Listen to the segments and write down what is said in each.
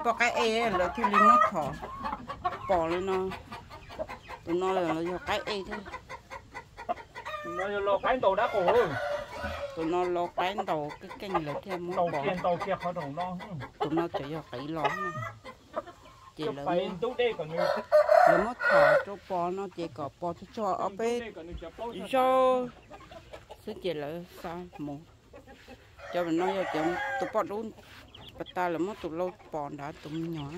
Poj qaib ej lawv thiaj li muab thom pos li no. Tus no los yog qaib ej thiab. Tus no los qaib ntaus keej keej lawv thiaj muab pos. Tus no tseem yog qaib los. Ces lawv muab thom rau pos no ces kom pos tsuag tsuag ob peb zaug xwb ces lawv xa mus. Cov no yog cov tus poj dub pas tas lawv muab tus lau pos nrad tus me nyuam.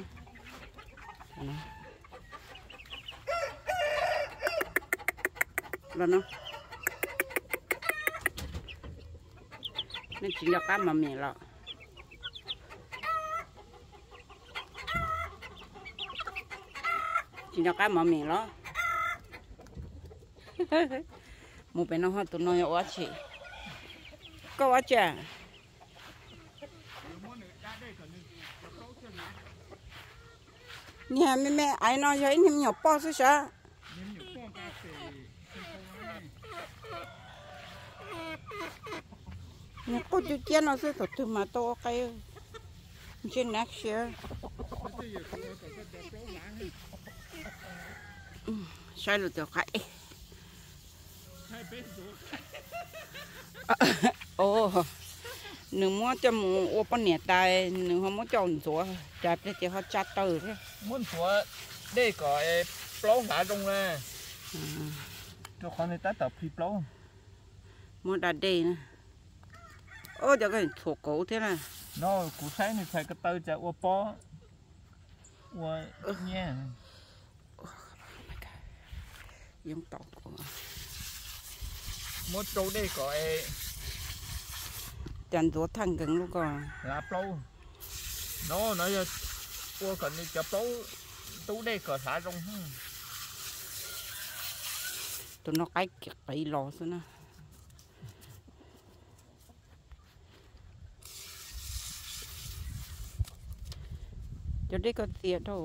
Los no, nej tsis nco qab mov mim los? Tsis nco qab mov mim los? Mus pem no ho tus no yog ua tsi? Koj ua tsi? Niag me me aiv no yog ib niag me nyuam poj xwb sav. Niag quaj cub ciab no xwb thaum twg mas tau ua qe. Ntshe next year. Saib lawv tus qaib. Nws muab coj mus ua poj niam tas nws ho muab coj ntxuav cas pliag ces ho tsa taw thiab. Muab ntxuav dej kom plaub hlav zoo na. Rau qhov nws tab tom plhis plaub. Muab da dej na. Ob cov koj txhuam kauv thiab na. No kuv saib nws txhais ko taw cas ua pob ua nyiaj. Muab rau dej kom cas ntxuav thaj nkees lub ko. Hlav plaub. No no yog ua kom nws cov plaub ntub dej kom hlav zoo. Tus no qaib qiv los xwb na. Cov dej koj txias dhau.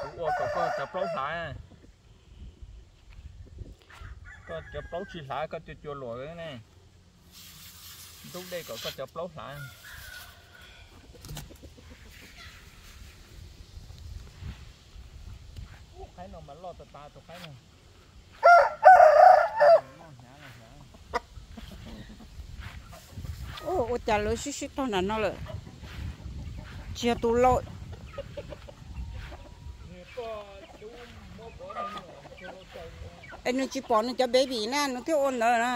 Kuv ua kom koj cov plaub hlav. Koj cov plaub tsis hlav koj cua cua luam ne. Ntub dej kom koj cov plaub hlav. Qaib no mas loj tas tas tus qaib no. Ua cas lawv sib sib tog nram no lawm? Tsis yog tus lau. Es nws tsis pom nws cov baby na nws thiaj ua ntawd na.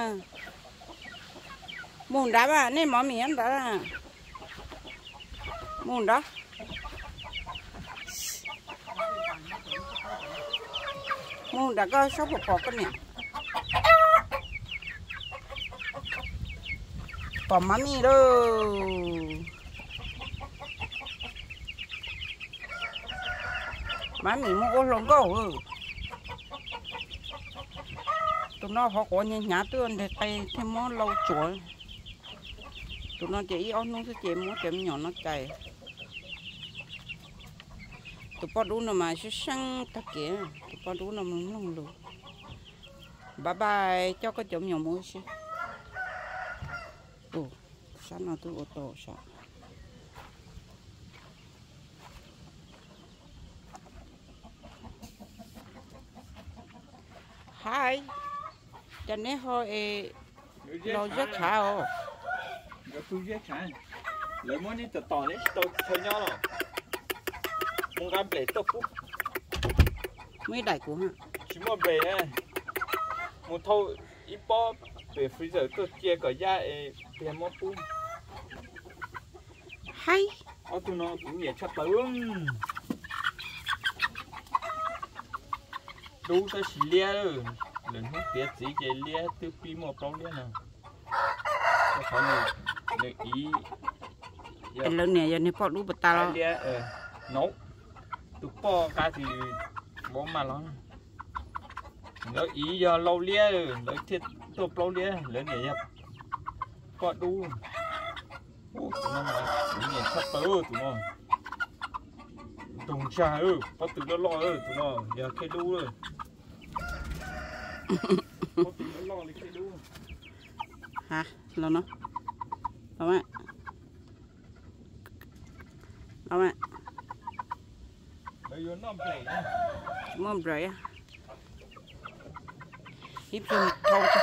Mus nrad mas nej mov mis nyob ntawd. Mus nrad. Mus nrad koj saib puas pom koj niam. Pom mab mis lauj. Mab mis muab ua hluas nkauj. Tus no qhov quav hnyav hnyav twb nteg qe thiaj muab lau tsuav. Tus no ces ib ob hnub xwb ces muab cov me nyuam no cais. Tus poj dub no mas sib seeb tag kev, tus poj dub no mloog lus. Bye bye, coj koj cov me nyuam mus ua si. Sab no twb ua tau sav. Hais, cas neb ho es los ziab tshav os? Lawv muab neb tom tom neb tsis tau chaw nyob los mus nqa nplej tuaj pub. Muaj ib daim kuv tsis muaj nplej na. Mus thauj ib pob pem freezer tuaj cia kom yaj es tiag muab pub. Haib, ob tug no kuv nyiam tshaj plaws. Dub tab sis liab, lwm hnub tiav txiv ces liab twb pib muaj plaub liab no. Rau qhov nws iv, lawv niam yog niag poj dub puas tas los? Tus poj nqa tis vov mas los. Lawv iv yog lau liab lawv thiaj tuaj plaub liab, lawv niam yog poj dub. Tus no mas kuv nyiam tshaj plaws tus no. Tus ntsag, pob tw loj loj tus no yog khej dub. Pob tw loj loj li khej dub. Ha, los no. Los mas. Muaj nplaim, ib pliag dhau tso.